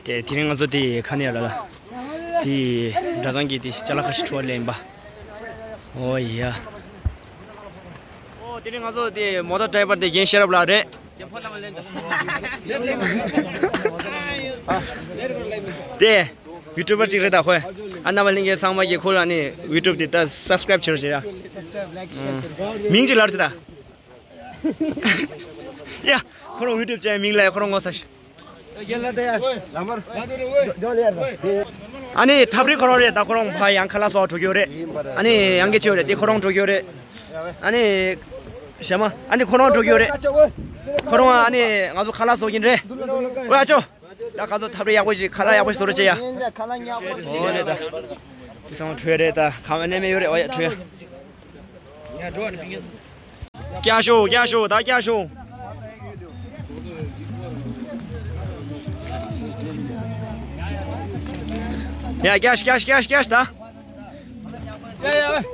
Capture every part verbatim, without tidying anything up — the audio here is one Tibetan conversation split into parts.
དེ་དེ་རིང་ང་ཚོ་དེ་ཁ་ནས་ལ་ལ། དེ་གྲྭ་ཚང་གི་དེ་ཅ་ལག་ཁ་ཤས་འཕྲོ་བརླག་ཡིན་པ། ཨོ་ཡ། ཨོ་དེ་རིང་ང་ཚོ་དེ་མོ་ཊ་ཌ་རའི་ཝར་དེ་རྒན་ཤེས་རབ་ལགས་རེད། དེ་ཡུ་ཊུབ་པར་ཅིག་རེད་ད་ཁོས། ཨ་རྣམ་པ་ལྷན་རྒྱས་ཚང་མ་གི་ཁོ་ལ་ནི་ཡུ་ཊུབ་དེ་ད་སབ་སི་ཀ་རའིབ་བྱེད་རོགས་བྱེད་ཡ། མིང་ཅིག་ལབ་རོགས་བྱེད་ད། ཡ། ཁོ་རང་ཡུ་ཊུབ་ཅན་མིང་ལ་ཁོ་རང་ངོ་ཚ་ཤི། ཨ་ནི་ཐབས་རིག་ཁོ་རང་རེད་ད། ཁོ་རང་ཕ་ཡང་ཁ་ལག་བཟོ་འགྲོ་གི་ཡོད་རེད། ཨ་ནི་ཡང་སྐད་ཆ་ཡོད་རེད་དེ་ཁོ་རང་འགྲོ་གི་ཡོད་རེད། ཨ་ནི་གཞན་མ་ཨ་ནི་ཁོ་རང་འགྲོ་གི་ཡོད་རེད། ཁོ་རང་ཨ་ནི་ང་ཚོ་ཁ་ལག་བཟོ་གིན་རེད། ཨོ་ཨ་ཅོ། ད་ཁ་ཚོ་ཐབས་རིག་ཡག་པོ་ཞིག་ཁ་ལག་ཡག་པོ་ཞིག་བཟོ་རོགས་བྱེད་ཡ། ཨོ་ལེ་ད། དེ་སང་འཕྲོས་རེད་ད་ཁ་མ་ནས་མེད་ཡོད་རེད། ཨོ་ཡ་འཕྲོས་ཡ། རྒྱག་ཤོག་རྒྱག་ཤོག་ད་རྒྱག་ཤོག་ཡ་རྒྱག་ཤོག་རྒྱག་ཤོག་རྒྱག་ཤོག་རྒྱག་ཤོག་ད། ཡ་ཡ།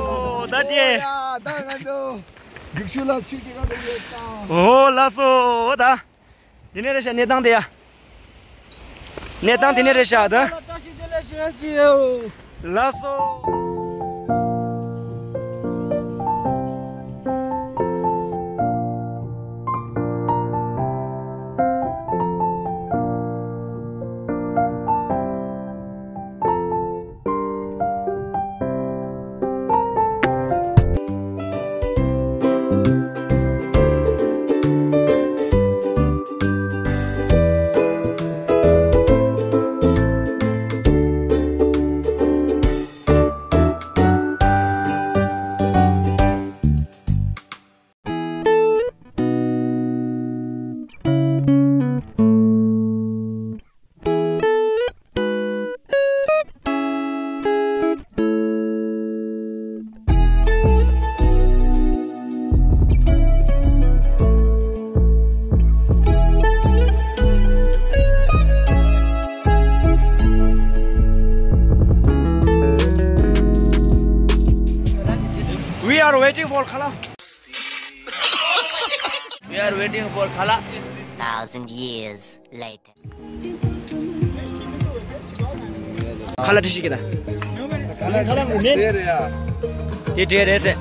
ཨོ་ད་དེ། ད་ང་ཚོ་སྒྲིག་ཆུ་ལ་ཚུད་ཀྱི་ར་ད་ཡོད་ད། ཨོ་ལགས་སོ་ད། དེ་ནས་རེད་ཤག་གནས་སྟངས་དེ་ཡ། གནས་སྟངས་དེ་ནས་རེད་ཤག་ད། བཀྲ་ཤིས་བདེ་ལེགས་ཞུ་ཡ་ཅི་ཡོད། ལགས་སོ། We are waiting for Kala. We are waiting for Kala. Thousand years later. ཁ་ལག་འདྲ་ཞིག་གི་ད། ཁ་ལག་ཁ་ལག་མེད། དེ་འདྲ་རེད་ཟེར།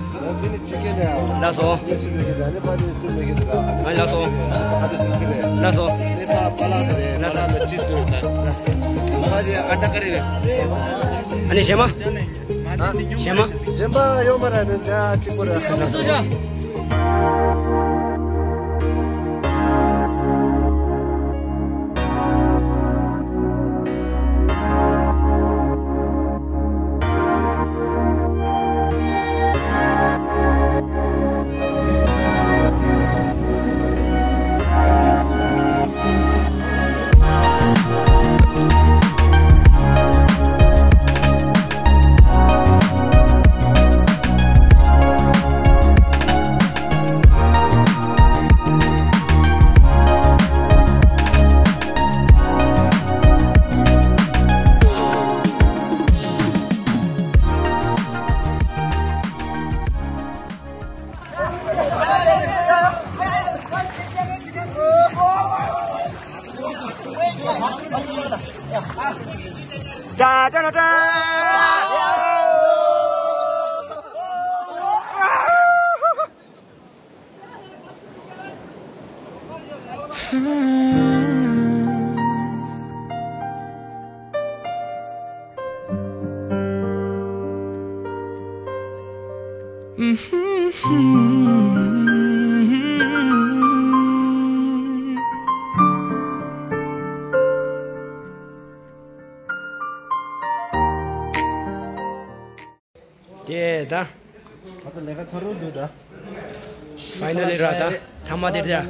ལགས་སོ། ཨ་ལགས་སོ། ལགས་སོ། ལགས་སོ། ཨ་ནི་གཞན་མ། གཞན་མ། གཞན་པ་ཡོད་མ་རེད་ད་གཅིག་པོ་རེད། ལགས་སོ། དེ་ད། ང་ཚོ་ལས་ཀ་ཚར་རུ་འདུག་ད། ཕའི་ནལ་ལི་ར་ད། ཐ་མ་དེ་ར།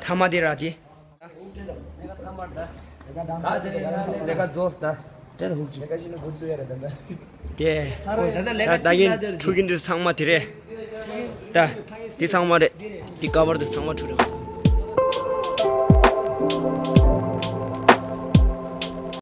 ཐ་མ་དེ་ར་དེ། ལས་ཀ་རྫོགས་ད། དེ་ད་ཧུག་ཅིག་དེ། ད་ད་གིན་ཕྲུ་གུ་འདི་ཚང་མ་དེ་རེད། ད། དེ་ཚང་མ་རེད། དེ་ཀ་བར་དུ་ཚང་མ་ཕྲུ་རེད།